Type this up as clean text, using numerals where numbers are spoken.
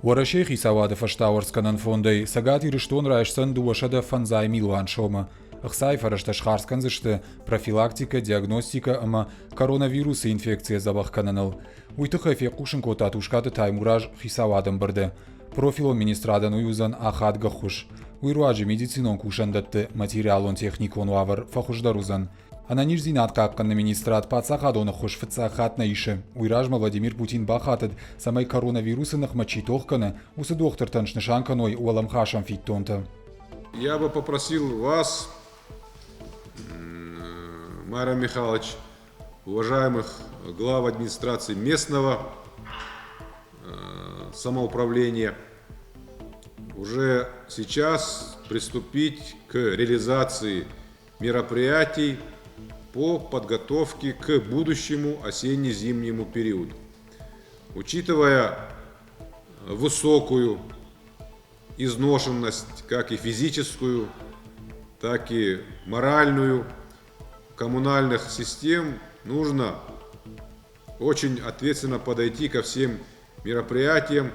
Уӕрӕсейы хицауады фӕстауӕрцгӕнӕн фондӕй Цӕгат Ирыстон райсдзӕн 250 милуан сомы. Ӕхцайы фӕрӕзтӕ схардз кӕндзысты профилактикӕ, диагностикӕ ӕмӕ коронавирусы инфекцийӕ дзӕбӕх кӕныныл. Уый тыххӕй фехъусын кодта Тускъаты Таймураз хицауады ӕмбырды. Профилон министрадӕн уый уыдзӕн ахадгӕ ххуыс. Уый руаджы медицинон кусӕндӕтты материалон-техникон уавӕр фӕхуыздӕр уыдзӕн. Ӕнӕниздзинад хъахъхъӕныны министрад паддзахадон ӕххуыс фыццаг хатт нӕ исы. Уый размӕ Владимир Путин бахатыд, цӕмӕй коронавирусы ныхмӕ чи тох кӕны, уыцы дохтыртӕн снысан кӕной уӕлӕмхасӕн фиддонтӕ. Я бы попросил вас, Майрам Михайлович, уважаемых глав администрации местного самоуправления, уже сейчас приступить к реализации мероприятий по подготовке к будущему осенне-зимнему периоду. Учитывая высокую изношенность, как и физическую, так и моральную коммунальных систем, нужно очень ответственно подойти ко всем мероприятиям.